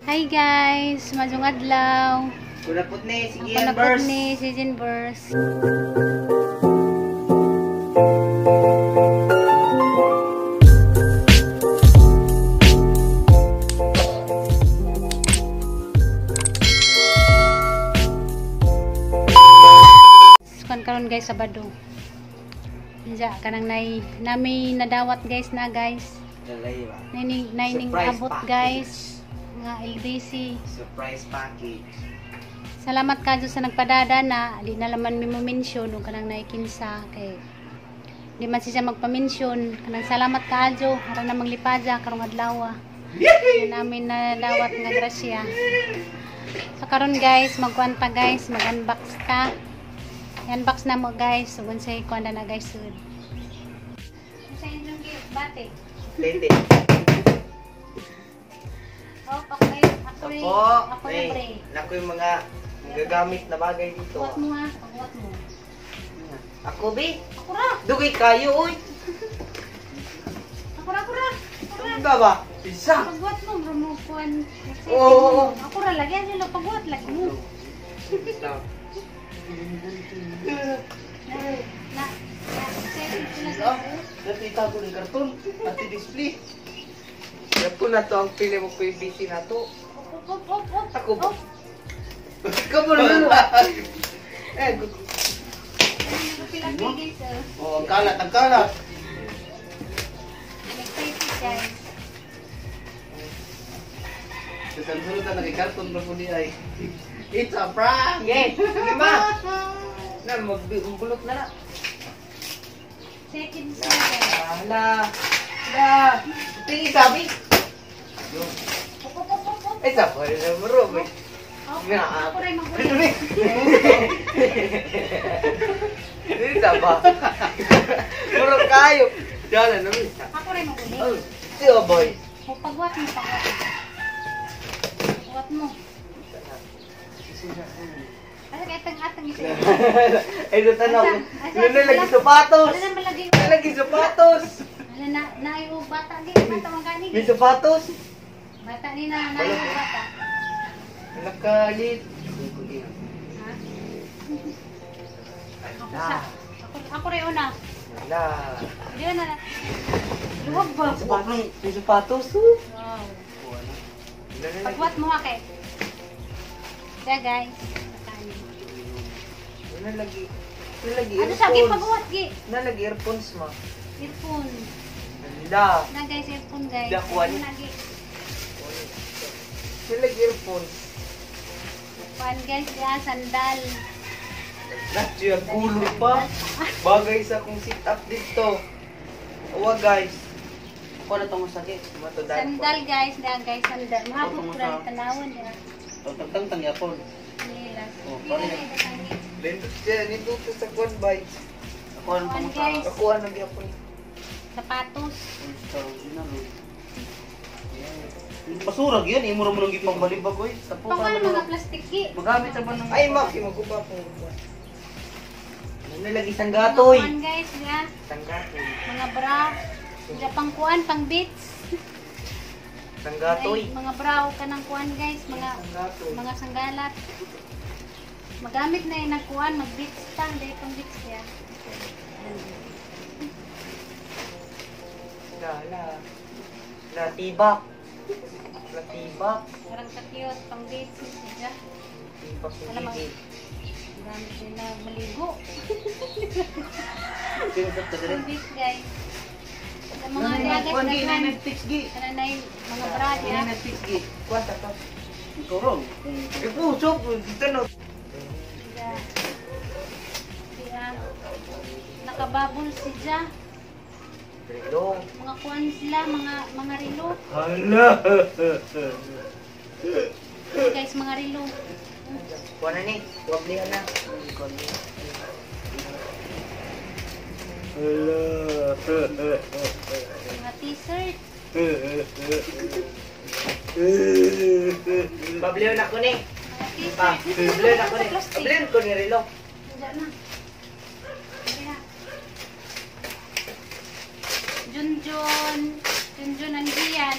Hi guys, maayong adlaw. Kunapot ni si Ako Gian na po Verse. ni si Jean Verse. Kuan karon guys, Sabado. Diya kanang nay nami nadawat guys na guys. Dalay ba? Naining naining Surprise abot package. Guys nga LBC. Surprise package. Salamat kadyo sa nagpadada na di na laman mi mo mention ug kanang naikinsa kay di man siya magpa-mention. Kanang salamat kaadyo aron na manglipada karong adlaw. Nga namin nadawat nga grasya. So karon guys, magkuan ta guys, mag-unbox ta. I-unbox na mo guys, ug unsay kuan na na guys sud. Unsa inyong bate? Tete. Oh, okay. Ako rin. Ako, Ako rin, eh, pre. nako yung mga gagamit na bagay dito. Buhat mo ha, pagbuhat mo. Ako, be. Ako ra. Dugay kayo, oy. Ako ra, ako ra. Ako ra. Ano ba? Isa. Pagbuhat mo, bro mo kuan. Oo, oo, oo. Ako ra lagi ano lang pagbuhat lagi mo. Stop. Na na na excited sila Ah, sa dati itago ng karton. Ati display. Naku na to ang pili mo PVC na to. Op, op, op, op. Ako ba? Op. Ikaw mo na. Eh, Pila guys. Oh. Oh, ang kalat, ang kalat. I'm excited guys. Sa sunod na naging-karton na po ni ay. It's a prank! Okay, sige ma. Na, magbulot na na. Second sila guys. Hala. La. Tingin sabi. Op, op, op, op, op. Ay, sa pa rin bro. Op, Na. ako rin magulit. Hindi sa ba? Muro kayo. Diyan na naman. Ako rin magulit. Oh, siya boy. O, pagbuhat mo, pagbuhat mo. Pagbuhat mo. Asa kay atang atang isa. Ay, doon tanaw. Asa? Asa? Doon na lagi sapatos. Wala na malagi. Doon lagi sapatos. Wala na na yung bata ni bata man gani. May sapatos. Bata ni na na yung bata. Nakalit. Ha? Ako Ala. sa ako ako rin una. Ala. Hindi na. Luwag ba? May sapatos. Oh. Wow. Doon na lagi. Pagbuhat mo ha kay. Kaya guys. Kanin. Doon na lagi. Doon lagi Ano sa earphones. pagbuhat gi? Na lagi earphones ma. Earphone. Ala. Na guys, earphone guys. Dakuan. Ano na gi? Doon lagi earphones. Kuan guys, ya sandal. Lahat gulo pa. Bagay sa akong sit up dito. Awa guys. Ako na itong sakit. Matudan. Sandal guys, na guys, sandal. Mahapot ko rin tanawon ya. Tagtang yapon. Nilas. Oh, Di pare. na rin, Lindot siya, nindot sa kwan bay. Ako na Kuan itong guys. Ako ano gyapon. Sapatos. Basura gyud, imo ra mo nang gipang balibag oy. Tapo Pang ka ano na. mga plastic gi. Magamit sa ba ng Ay maki maguba po. Ano lagi sanggatoy. Mga kuan guys, ya. Sanggatoy. Mga bra. Diya pang kuan, pang beats. Sanggatoy. Ay, mga bra o kanang kuan guys, mga Sanggatoy. mga sanggalat. Magamit na yung nagkuan, mag beats pa, hindi pang beats ya. La la. La tibak. La tibak. Parang ka-cute, pang beats siya. Tibak Wala yung gigi. Gamit nila maligo. Sino sa tagalan? Pang beats guys. Sa mga diya guys, Kuan gi daghan. Netflix gi. Kana na yung mga bra diya. Netflix gi. Kuwan ta to. Ikaw ro. Eh puso dito no. Diya. Diya. Nakababol si Ja. Relo. Mga kuan sila, mga mga relo. Hala. Hey guys, mga relo. Kuwan na ni. Wablihan na. Hala. Mga t-shirt. Pablihan ako ni. Mga Pa, t-shirt. pablihan ako ni. Plastic. Pablihan ko ni relo. Diyan na. Sige na. Junjun. Junjun, andiyan.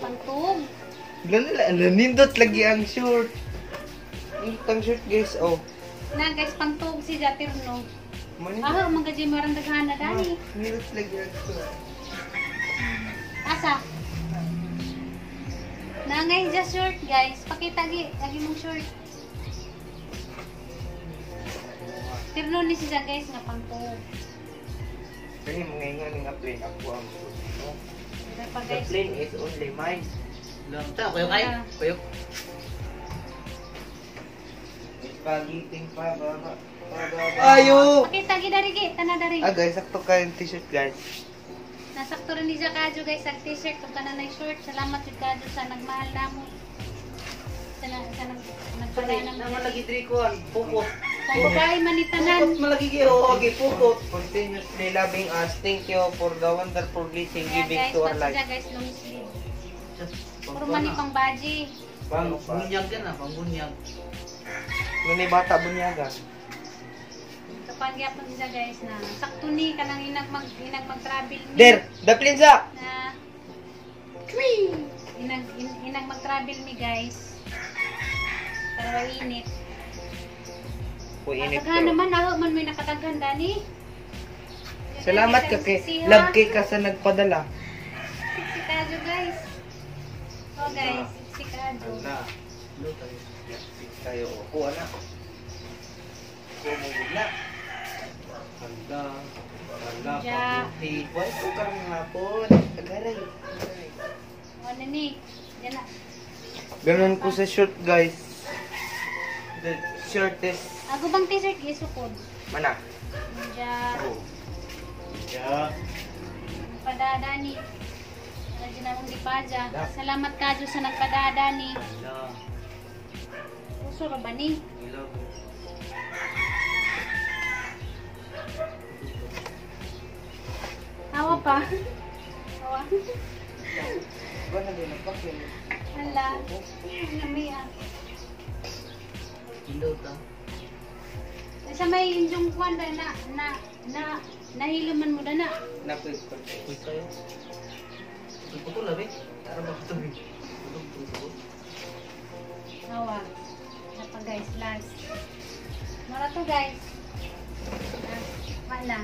Pangtug. Nindot lagi ang short. Nindot ang short, guys. Oh. Na guys, pangtug si Jatirno. Manindot. Ah, mga gajay marang daghana dani. Nindot lagi ang short. Asa? Nangay just short, guys. Pakita gi, lagi mong short. Tirno ni siya, guys, nga pangtug. Kani mga ingan nga plane ako ang. Pero pa The guys. plane is only mine. Sa kayo kay. Kayo. Pagiting pa baba. Ayo. Pakita gi dari gi, tana dari. Ah guys, sakto kayo yung t-shirt, guys. Nasakto rin ni siya kadyo, guys, ang t-shirt kung kanan na short. Salamat jud kadyo sa nagmahal namo. Sa nagpadala Naman namo. lagi diri ko ang pukot. Kung babae man ni tanan. Pukot malagi gi oh, pukot. Continuously loving us. Thank you for the wonderful blessing Kaya giving guys, to our basta life. siya guys, long sleeve. Puro man ni pang baji. Bang, pa. Bunyag yan ah, pangbunyag. Ngunay bata bunyaga. Kapan gyapon siya, guys, na sakto ni kanang inag mag-travel mi. Der, the plane sa. Na inag mag-travel mi, guys. Para wa init. Uy, init Daghan pero. naman ako man may nakadaghan dani. Salamat ka kay love kay ka sa nagpadala. Sexy kajo, guys. Oh guys, sexy kajo. Na. Tayo. Kuha na. Ko na. Hala. Hala, Ja. kabuti. Why ko karong hapon? Agaray. Ano ni? Yan na. Ganun ko sa shirt, guys. The shirt is Ako bang t-shirt gisukod? mana. Ja. Oh. Yeah. Nagpadada ni. Radyo na akong lipadya. Salamat kadyo sa nagpadada ni. Hala. Uso ra ba ni? Ilaw. Awa pa. Awa. Ba na din ang pakil. Hala. Lami ah. Pindot ah. Sa may inyong kwan na na na na nahiluman mo na na. Napoy ko. Uy kayo. Uy putol labi. Tara ba putol? Putol putol. Awa. Napa guys, last. Mara to guys. Last. Wala.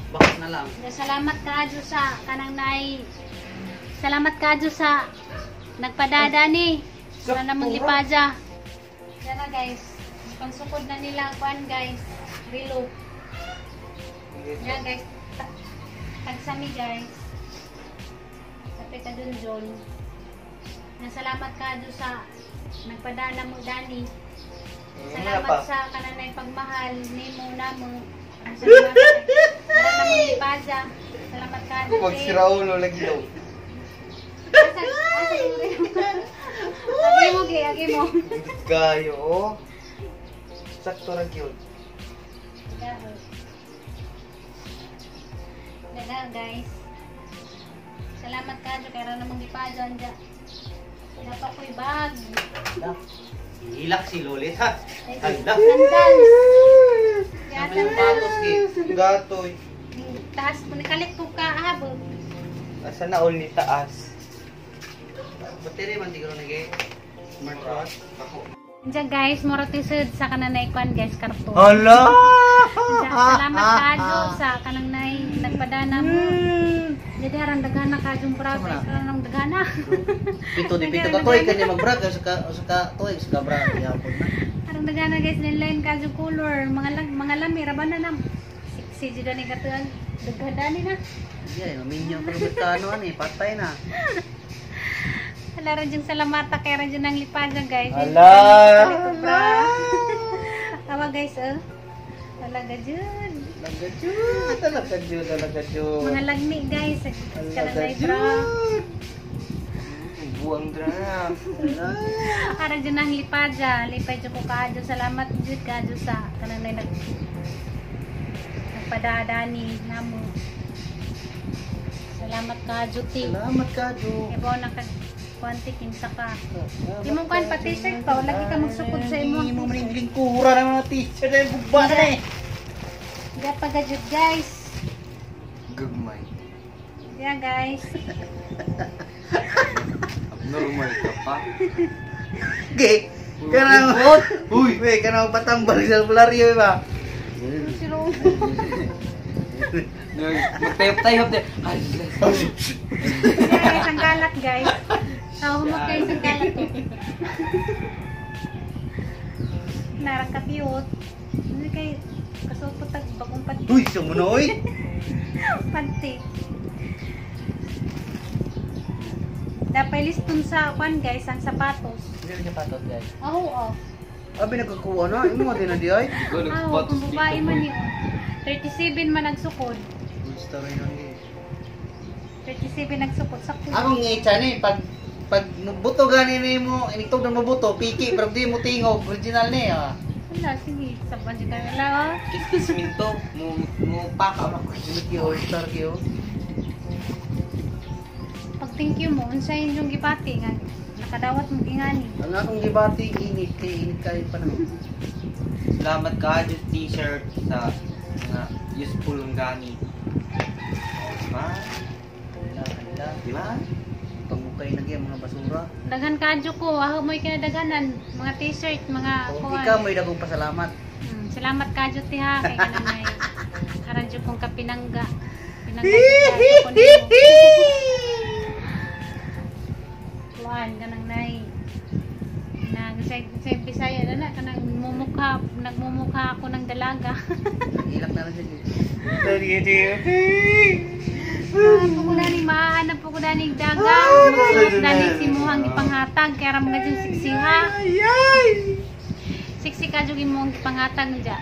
Bakit na lang? Salamat kadyo sa kanang nay. Salamat kadyo sa nagpadada ni. Wala namang lipadya. Yan na guys. Pansukod na nila kuan guys. Relo. Yan guys. Tagsami guys. Sapit ka dun John. Nasalamat kadyo sa nagpadala mo Dani. Salamat sa kananay pagmahal nimo namo. Salamat. Wala namang lipadya. Salamat kadyo. Pag si Raulo lagi daw. Asa, asa yung Agi mo, gi, agi mo. Kayo, oh. Sakto ra gyud. Daga, guys. Salamat kadyo kay ra namang gipadya anja. Dapat ko'y bag. Hilak si Lolit ha. Hala. Sandals. Sabi ng patos gi. Gatoy. Taas mo nakalit ko ka habog. Asa na all ni taas? Battery man di ko nagay. Smartwatch. Ako. Anja guys, mura tisod sa kananay kwan guys karton. Hala! Anja, salamat kadyo sa kanang nay nagpadana mo. Jadi arang dagana kadyong bra guys, arang dagana. Pito di pito ka toy kani magbra sa ka toy sa ka bra gyapon na. Arang dagana guys, line kadyo color, mga lang mga lami ra ba na nam. Sexy jud ani katuan. Daghan na. Yeah, minyo ko betano ani patay na. Hala ra jung salamata kay ra jung nang lipadya guys. Hala! Hala! Awa guys oh. Talaga jud. Talaga jud, talaga jud, talaga jud. Mga lagmi guys, Talaga kananay bra. jud. Buang dra. Ara jud nang lipadya, lipay jud ko kaadyo. Salamat jud kaadyo sa kananay nagpadadani namo. Salamat kaadyo ti. Salamat kadyo. Ibaw na ka kuanti kinsa ka. Imong kuan pa t-shirt pa, lagi ka magsukod sa imong Imo man lingkura ng mga t-shirt ay bugba na eh. Gapa jud guys. Gagmay. Yeah guys. Abnormal ka pa. Ge. Kanang Uy, we kanang patambal sa albularyo ba? Siro. Magtayop-tayop din. Yeah, guys, ang kalat guys. Tao mo kayo sa kalat to. Narang ka-cute. Ano kay kasupot tag bagong panty. Uy, sumunoy. Panty. Dapat liston sa kwan guys ang sapatos. Hindi na sapatos guys. Oo, oh. Abi nagkakuha na, imo din na di ay. Oo, kung babae man yun. 37 man nagsukod. Good story yun eh. 37 nagsukod. Sakto. Akong ngitsa ni pag pag buto gani nimo, initog na mabuto, piki pero di mo tingog, original ni ah. Wala, sige. Saban dyan tayo. Wala, oh. Siminto, mo mo paka mo. Kiyo, star kiyo. Pag thank you mo, unsa inyong gibati nga nakadawat mo gingani. Ang akong gibati init kay init kayo pa naman. Salamat ka just t-shirt sa mga useful ng gani. Diba? Hala, hala. Diba? Pangukay na gyud mga basura. Daghan kadyo ko, aho mo'y kinadaghanan, mga t-shirt, mga Oh, kuwan. ikaw may dagong pasalamat. Salamat kadyo ti ha kay kananay. Karadyo kong kapinangga. Pinangga jud ko nimo. Kuan kanang nay. Nag sa Bisaya na na kanang mumukha, nagmumukha ako ng dalaga. Ilak na lang siya. Ah, po ko dani mahanap po ko dani daga. Magsuot dani si muhang gipanghatag kaya ra mga dyan siksiha. Ay! Siksi ka jud imong gipanghatag nja.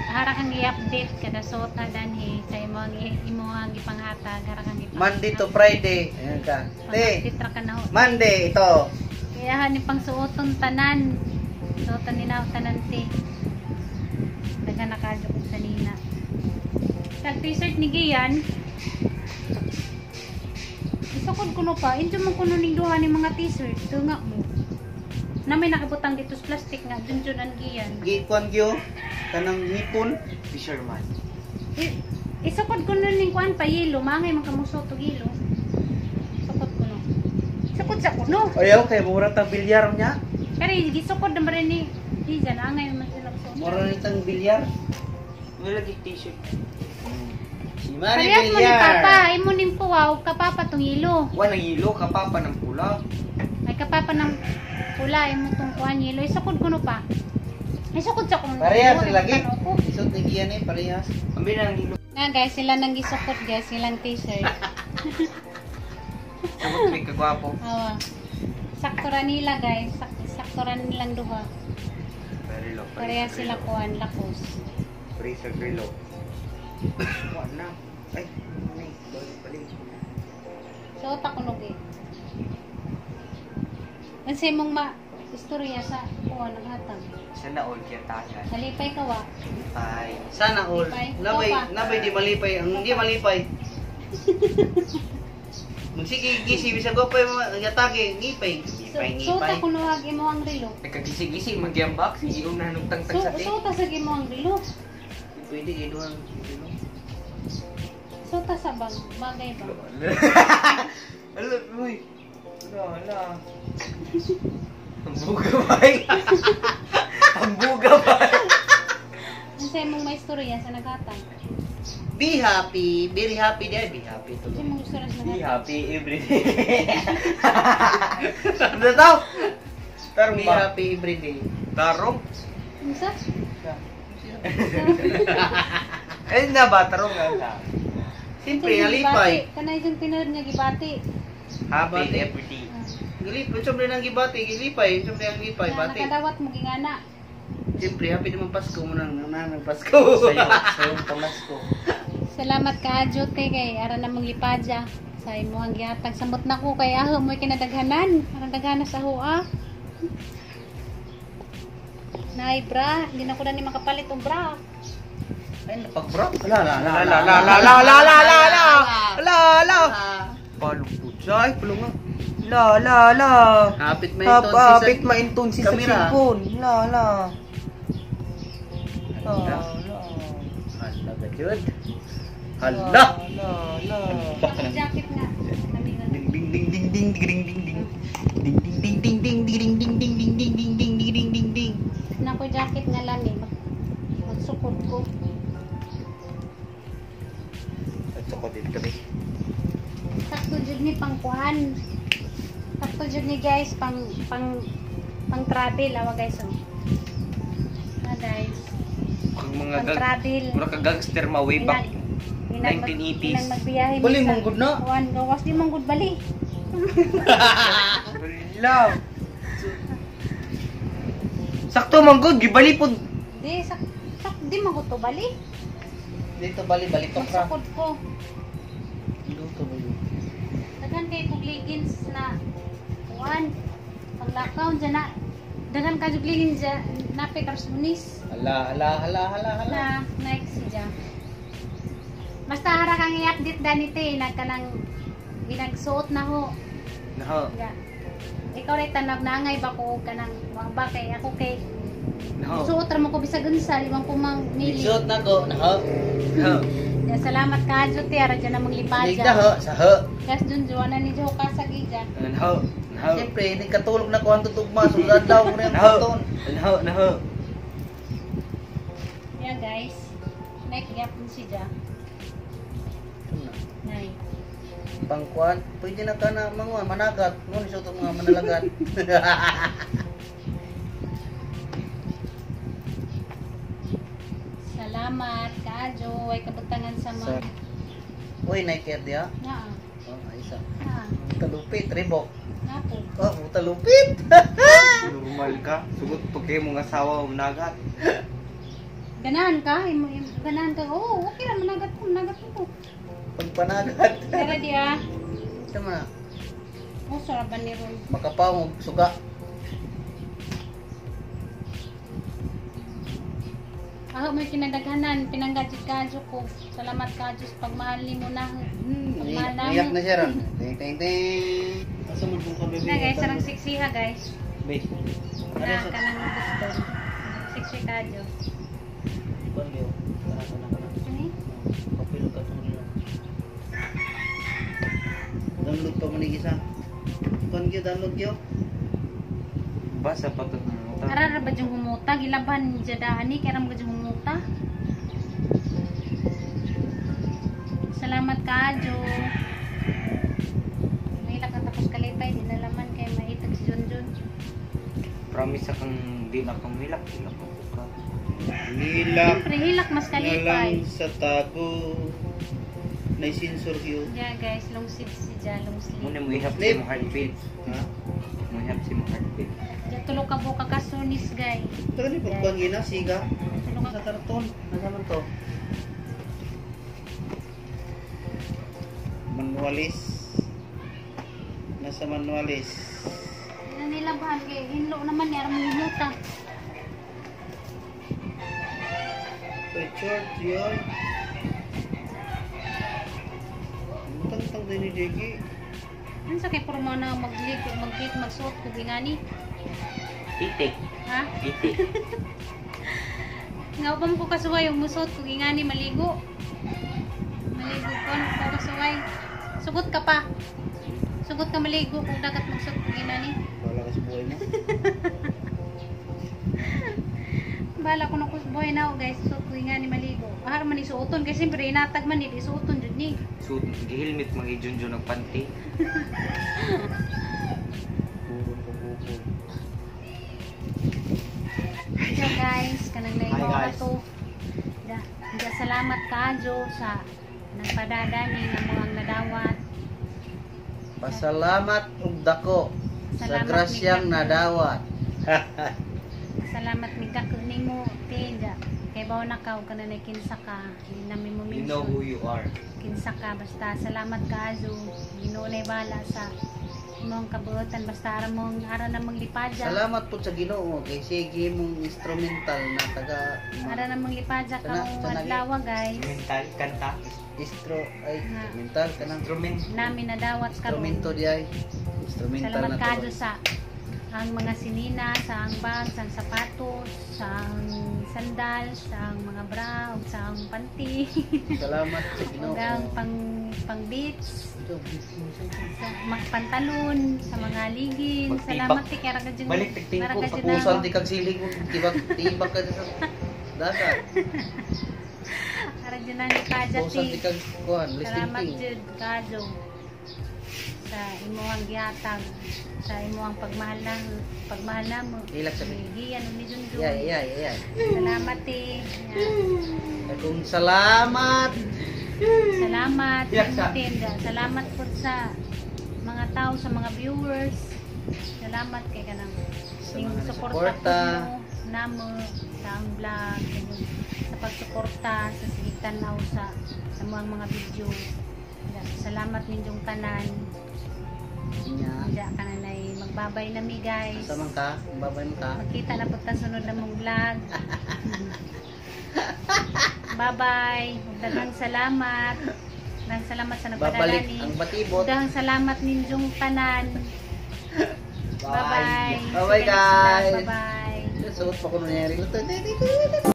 Hara kang i-update kada suot na danhi sa imong imong gipanghatag, hara kang gipanghatag. Monday to Friday. Ayan ka. Te, Pang-update ra ka na ho. Monday ito. Kaya ni pang suoton tanan. Suoton ni na tanan ti. Daghan na kadyo kog sa nina. Tag t-shirt ni Gian. Isukod kuno pa, injo man kuno ning duha ni mga t-shirt. Tunga mo. Na may nakabutang dito sa plastic nga junjun ang Gian. Gikuan gyo kanang hipon. Fisherman. Isukod kuno ning kuan pa yelo, mangay man kamusot og yelo. Sukod kuno. Sukod sa kuno. Ayaw kay mura tang bilyar niya. Pero gisukod na rin ni Gian, angay man sila suot. Mura nitang bilyar. Wala lagi t-shirt. Si Manny Parehas mo ni Bilyar. Papa, imo ning puwa ug kapapa tong ilo. Wa nang hilo kapapa ng pula. Ay kapapa ng pula imo tong kuan ilo. Isukod kuno pa. Isukod sa kuno. Parehas Ilo, lagi. tanaw ko. Isot ni Gian eh, parehas. Ambi na ang hilo. Na guys, sila nang gisukod guys, silang t-shirt. Sabot may kagwapo. Awa. Sakto ra nila guys, sakto ra nilang duha. Very low. Parehas sila kuan lakos. Freezer relo. Wa na. Ay, ay, balik balik. Suot ako nog eh. Unsay mong ma istorya sa kuan ng hatag? Sana all kaya tagan. Nalipay ka wa. Ay. Sana all. Lipay. Nabay, Ikaw pa. nabay di malipay. Ang di malipay. Magsige gisi bisag ko pa ngatake ngipay. Ngipay Suot ngipay. ako nuhag imo ang relo. Nagkagisi-gisi magyambak sige una nung tangtang sa ti. Suot sa imo ang relo. Pwede kay duhang. Suot sa bag, bagay ba? Ala, uy. Ala, ala. Ang buga bay. Ang buga bay. Unsay mong maistorya sa naghatag? Be happy, very happy di be happy Unsay tuloy. mong istorya sa Be naghatag? happy every day. Ano daw? Tarong Be ba? happy every day. Tarong? Unsa? Eh na ba tarong nga? Siyempre, Unsay nalipay. gibati? Kanay jung tinuod nga gibati. Happy Bati. every day. Ah. Gilipay, siyempre nang gibati, gilipay, siyempre ang lipay, Na, bati. nakadawat mo gingana. Siyempre, happy naman Pasko mo nang nang Pasko. Sa'yo, sa'yo pamasko. Salamat ka te kay ara namong lipadya sa imong gihatag. Samot na ko kay aho mo'y kinadaghanan. Aron daghana sa hoa. Nay bra, hindi na ko na ni makapalit og bra. Ay, napagbro. Ala, ala, La la la la la la la la la la la. Palong putsa ay palong nga. La la la. Hapit may ton Hapit mainton si sa Kamera. cellphone. La la. La Hala. la. Hala ka jud. Hala. La la. Ako jacket nga. Namingan. Ding ding ding ding ding ding ding ding. Ding ding ding ding ding ding ding ding ding ding ding ding ding ding ding ding. Na ko jacket nga lami. Magsukod ko. At saka din kami. Sakto jud ni pangkuan. Sakto jud ni guys pang pang pang travel awa guys oh. Ah guys, Kung mga pang gag travel. mura ka gangster ma way back 1980s. Inang magbiyahe mi Bali, sa manggod na. Kuan gawas di manggod bali. Wala. Sakto man good, gibali pod. Di sak sak di manggod to bali. Dito bali bali to ka. Magsukod ko. Dito bali. Daghan kay kog leggings na kuan panglakaw dyan na. Daghan ka jud leggings dyan nape karsunis. Hala, hala, hala, hala, hala. Na Nike siya. Basta hara kang i-update dani te nagkanang ginagsuot na ho. Naho. Ga. Ikaw ray tanag nangay ba ko kanang wa ba kay ako kay Naho. suot ra mo ko bisag unsa limang kumang mili. Suot na ko, naho. Naho. Ya, salamat ka te ara dyan namang Ligda lipadya. ho, sa ho. Kas dun juana ni Jo kasag ija. Naho. Naho. Siyempre, nagkatulog na ko ang tutugma, sulod daw ko na yung Naho. karton. Naho, naho. Yeah guys. Nike gyapon si Ja. Nay. Pangkuan, pwede na ka na mga managat. Mo ni suot ang mga manalagat. Salamat kaayo way kabutangan sa mga. Uy, Nike Air diha. Naa. Oh, isa. Naa. Talupit, Reebok. Napo. Oh, talupit. Normal ka. Sugot pag kayo mong asawa nagat. Ganahan ka? Ganahan ka? Oo, okay ra managat ko, managat ko. Pagpanagat. Pero di ah. Tama na. Oh, saraban ni Ron. Makapaw og suga. Ako may kinadaghanan, pinanggadget kadyo ko. Salamat kadyo sa pagmahal nimo na. Pagmahal na Iyak na siya ron. Ting ting ting. Asa man kung kami Na guys, sarang siksiha guys. Be. Na kanang gusto. Siksi kadyo. Kuan gyud. Kana kana kana. Ano? Kapil ka tong nila. Download pa man ni isa. Kuan gyud, download gyud. Basa pa to ng utak. Ara ra ba yung humuta? Gilaban jadaan ni kaya ra mo yung humuta. Salamat kadyo. May tapos kalipay, di na laman kay maitag si Junjun. Promise akong di na kang milak. Hilak ko ka. Nilak Siyempre, hilak mas kalipay. sa tago. Nay sensor gyud. Yeah guys, long sleeve si Ja, long sleeve. Muna mo ihap si Flip. mo heartbeat. Ha? Mo ihap si mo heartbeat. Ja, tulo ka buka kasunis guys. Ito ni pagkuan gina siga. Tulo ka Sa karton. Nasa man to? Manualis. Nasa manualis. Na nilabahan kay hinlo naman ni aram humuta. Richard, yun. Tang-tang din ni Jiggy. Ano sa kay puro mga na maglig, maglit, magsuot kog ingani? Itik. Ha? Itik. Nga pa mo ko kasuway ug musuot kog ingani maligo. Maligo ko ano ko kasuway. Sugot ka pa. Sugot ka maligo kung dagat magsuot kog ingani. Wala ka sa buhay mo. Bahala ko na ko sa buhay na ako guys, suot ko ingani maligo. Ahar man ni suoton kay siyempre inatag man ni di suoton jud ni. Suit, gihilmit mga Junjun ng panty. Burong pabukol. So guys, kanang Hi, naibaw na guys. to. Da, da salamat kajo sa nagpadadani nga mga nadawat. Pasalamat ug dako sa Salamat, grasyang Mika. nadawat. Salamat mig dako nimo tinda. Kay bawo na ka ug kanang kinsa ka, hindi namin mo You know mention. who you are. Kinsa ka basta salamat kaayo. Ginoo nay bala sa imong kabuotan basta ara mong ara na manglipadya. Salamat po sa Ginoo kay sige mong instrumental na taga Ara na manglipadya Sana- karong sana- adlaw guys. Mental, kanta. istro ay instrumental kanang Instrument. Namin nadawat karon. instrumento di ay instrumental Salamat na to. kayo sa ang mga sinina, sa ang bag, sa ang sapatos, sa ang sandal, sa ang mga bra, ug sa ang panty, Salamat sa Ginoo. ug ang pang pang beach, sa mga pantalon, sa mga ligin. Magtibak. Salamat ti kay ra ka dyan. Balik, tigtingko. Ra ka dyan Pusan na- di kag siling mo tibak tibak ka sa dagat. Ara dyan ang kaja Pusan ti. di kag kuan listing Salamat ting. jud kajo sa imuhang gihatag, sa imuhang pagmahal na pagmahal namo. Ilak sa Giyan ni Junjun. Yeah, yeah, yeah. Salamat eh. Yeah. Kung salamat. Salamat. Yak sa. Tinda. Salamat po sa mga tao, sa mga viewers. Salamat kay kanang Sa ning mga suporta nasuporta. po nyo namo sa ang vlog, kanyong sa pagsuporta sa sige tanaw sa mga video. Salamat ninyong tanan. Nya. Diya ka na nay magbabay na mi guys. Asa man ka? Babay man ka. Magkita na po ta sunod na mong vlog. Bye-bye. Daghang salamat. Daghang salamat sa Babalik nagpadala ang batibot. Daghang salamat ninyong tanan. Bye-bye. Bye-bye, See you next vlog. guys. Bye-bye. Suot pa ko nangyari.